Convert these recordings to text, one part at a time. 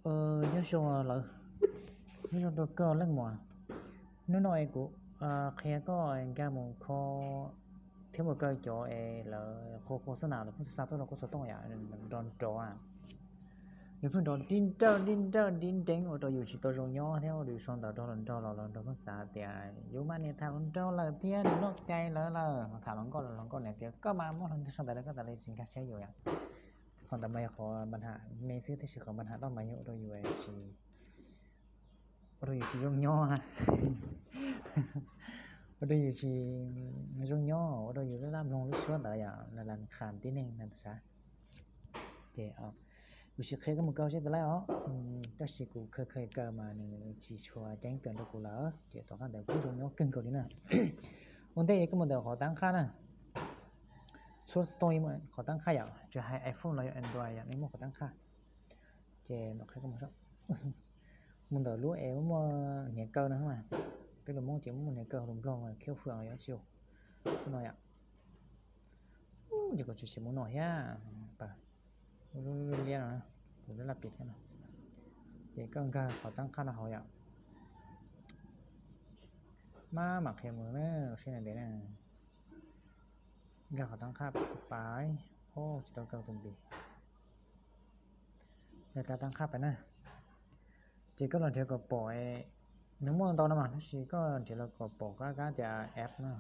Nyob zoo lawm, nyob zoo rau koj leej muam. Hnub no es kuv qhia koj nkag mus kho thiab mus kaw cov es lawv qhua qhua xab nas lawv pheej xa tuaj rau koj xov tooj yom, nrov nrov. Nws pheej nrov dib nrawj dib nrawj dib nreeb ua rau yus tsis tau zoo nyob thiab ua rau yus sau ntawv nrog los nrog los los nrog pheej xav tias yus mas niam tham hluas nraug lawm thiab nws noj cai lawv lawm, tham hluas nkauj los hluas nkauj niam tias koj mas muaj hluas nraug sau ntawv rau koj tas li tsis nkag siab yus yom. Qhov ntawd mas yog qhov npa nham me xwb tiam sis qhov npa nham toj mas yog ua rau yus tsis, ua rau yus tsis zoo nyob, ua rau yus tsis zoo nyob, ua rau yus laj laj mloog lub suab ntawd yom, laj laj qha tib neeg na tas sav. Ces kuv sim qhia koj mus kaw seb puas laib os. Tab sis kuv khaws khaws kaw mas nws tsis tshua ceeb kawg rau kuv lawm ces tom qab ntawd kuj zoo nyob kawg nkaus li na. Ua ntej koj mus ntawm qhov tab qhaj na, txhua xov tooj qhov tab qhaj yom, tsis hais iPhone los yog Android yom, nws muaj qhov tab qhaj. Ces mus ntawm lub es muaj hniav kaw no mas, peb lus Hmoob ces muaj hniav kaw, lus Nplog mas khiav fwm yom, tsis no yom. Ces kuv tsis mus no thiab, lub liab no, kuv lub laj pis thiab no. Ces koj nkag qhov tab qhaj no hauv yom. Maj mam qhia mus na, seb ntev na. Nkag qhov tab qhaj pais, tsis tau kaw tus npis. Nkag tab qhaj pais na. Ces koj los nrhiav kom pom, nws muaj ntau no mas tab sis koj nrhiav los kom pom kab kab tias app na.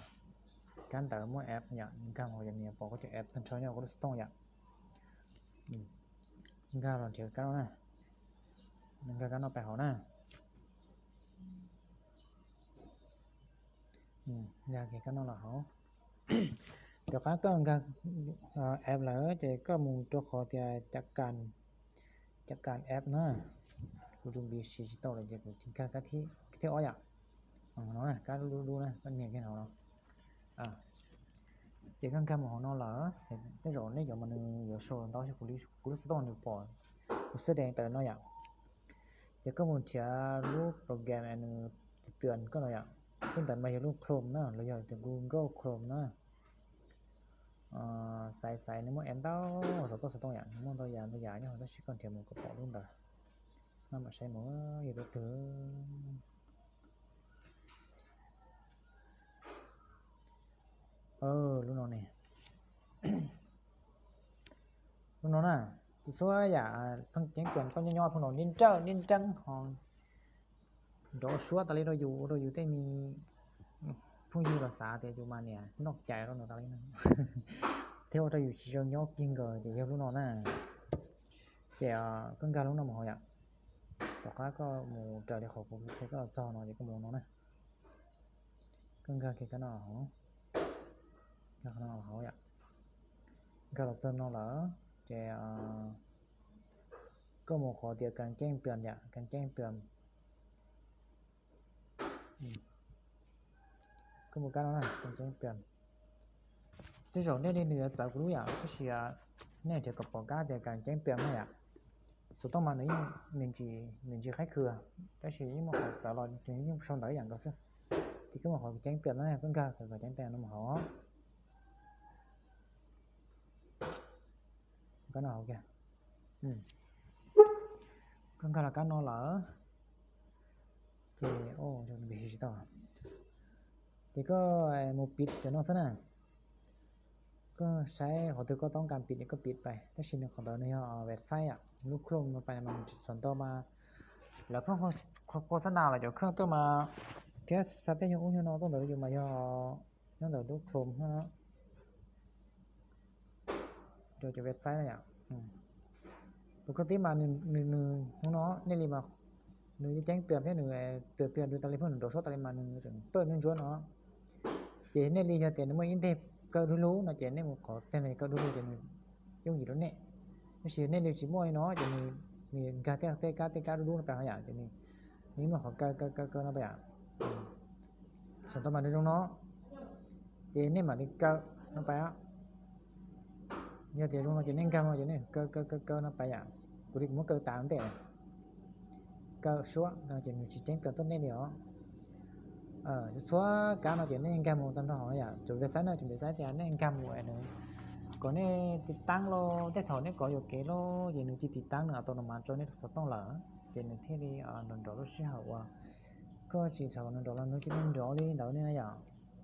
Kab ntawd muaj app yom, nkag mus yom, nws pom koj cov app tag nrho nyob koj lub xov tooj yom. Nkag los nrhiav kab no na. Nkag kab no pais hauv na. Nkag kab no los hauv. Tom qab koj nkag app lawm ces koj mus rau qhov tias cam kas, cam kas app na. Kuv tus npis siv tsis tau lawm ces kuv nkag kab thib ob yom. No, kab dub dub na, koj nias kiag hauv no. Ces koj nkag mus hauv no lawm, tej zaum nej cov mas nws yuav show ntau, kuv lub xov tooj nws pom kuv xwb dees tawm no yom. Ces koj mus nrhiav lub program nws twm koj no yom, lub ntawd mas yog lub Chrome na, los yog tias Google Chrome na. Xaiv xaiv nws muaj app ntau, xov tooj xov tooj yom, nws muaj ntau yam ntau yam nyob hauv, tab sis koj nrhiav mus kom pom lub ntawd. Maj mam saib mus, yog lub twg. Lub no ne, lub no na, txhua yam pheej ceeb tias koj nyob nyob pheej nrov nib nrawj nib nreeb ho nrov suab tas li rau yus, ua rau yus tej me phooj ywg los xav tias yus mas niam noj cai rau nws tas li no, thiab ua rau yus tsis zoo nyob kiag nkaus ces yog lub no na. Ces koj nkag lub no mus hauv yom. Tom qab koj mus raws li qhov kuv qhia koj los txog no ces koj mus no na. Koj nkag kiag kab no hauv, nkag qhov no hauv yom. Nkag los txog no lawm ces koj mus qhov tias kas ceeb twm yom, kas ceeb twm. Koj mus kab no na, kas ceeb twm. Tej zaum nej li nws yuav txawv kuv lub yom, tab sis nej nrhiav kom pom kab tias kas ceeb twm no yom. Xov tooj mas nws yeej me ntsis, me ntsis qhaib khw, tab sis yeej muaj qhov txawv los nws yeej sau ntawv ib yam nkaus xwb. Ces koj mus qhov kas ceeb twm no, koj nkag kas ceeb twm no mus hauv. Kab no hauv kiag. Koj nkag los kab no lawm ces, tsis tau, ces koj mus piv cov no xwb na. Koj saib qhov twg koj toob kas piv koj piv pais, tab sis nws qhov ntawd nws yog website yom, lub Chrome no pais mas nws tsis txhua ntau mas lawv pheej qhua xab nas los cov kheej tuaj mas, thiab xa tej nyuag ub nyuag no tuaj ntawd yus mas yog nyob ntawm lub Chrome no. Rau cov website na yom. Tus koj tib mas nws, nws hnub no nej li mas nws ceeb twm thiab nws twm twm rau tas li pheej nws nrov suab tas li mas nws tseem tuaj ntsuab ntsuab no. Ces nej li yog tias nws muaj ib nteg kaw dub lug no ces nej mus qhov teg kaw dub lug ces nws yooj yim rau nej. Tab sis nej li tsis muaj li no ces nws nkag tej kab tej kab dub dub no pais no yom, ces nws yeej muaj qhov kaw kaw kaw kaw no pais yom. Txhua ntau mas nws zoo no, ces nej mam li kaw no pais. Yog tias zoo no ces nej nkag no ces nej kaw kaw kaw kaw no pais yom. Kuv li kuv muab kaw tas ntej, kaw suab no ces nws tsis ceeb twm tuaj nej li os. Txhua kab no ces nej nkag mus tag nrho hauv yom, cov website no cov website tias nej nkag mus nws kom nej tiv taab los tej thaum nej kov yuam kev los ces nws cia tiv taab nws auto no mas rau nej xov tooj lawm, ces nws thiaj li nrov nrov lub sij hawm uas koj tsis xav kom nws nrov los nws cia li nrov li ntawd ne yom.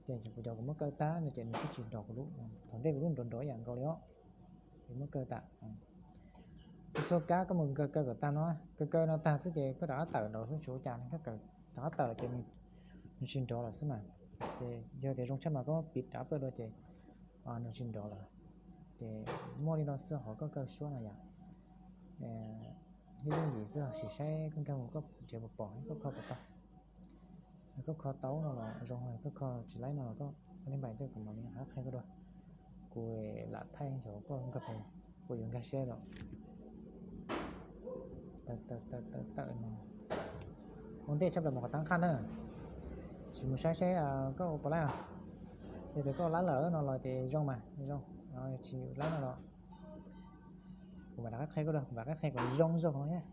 Ces kuv cov kuv muab kaw tag no ces nws twb tsis nrov kuv lub, thaum ntej kuv lub nrov nrov ib yam nkaus li os. Ces muab kaw tas. Txhua kab koj mus kaw kaw kom tag no, kaw kaw no tag xwb ces koj rov qab tawm nrov xwb tsis ua cas, koj rov qab tawm los ces nws tsis nrov lawm xwb mas. Ces yog tias zoo tshaj mas koj piv rov qab pawg dua ces nws tsis nrov lawm. Ces muaj li no xwb hov koj kaw suab no yom. Ib lub yim xwb sim saib koj nkag mus koj nrhiav puas pom koj kho puas tau. Koj kho tau no los zoo, koj kho tsis laib no los koj npais coj kuv mam li qhia koj dua. Kuv lam thaij xyov koj nkag puas yuav nkag siab los. Tawm no. Ua ntej tshaj plaws mus qhov taab qhaj na. Sim mus saib saib koj ua puas laib. Yog tias koj laib lawm no los ces zoo mas zoo, tsis laib no los kuv mam rov qab qhia koj dua, kuv mam rov qab qhia kom zoo zoo thiab.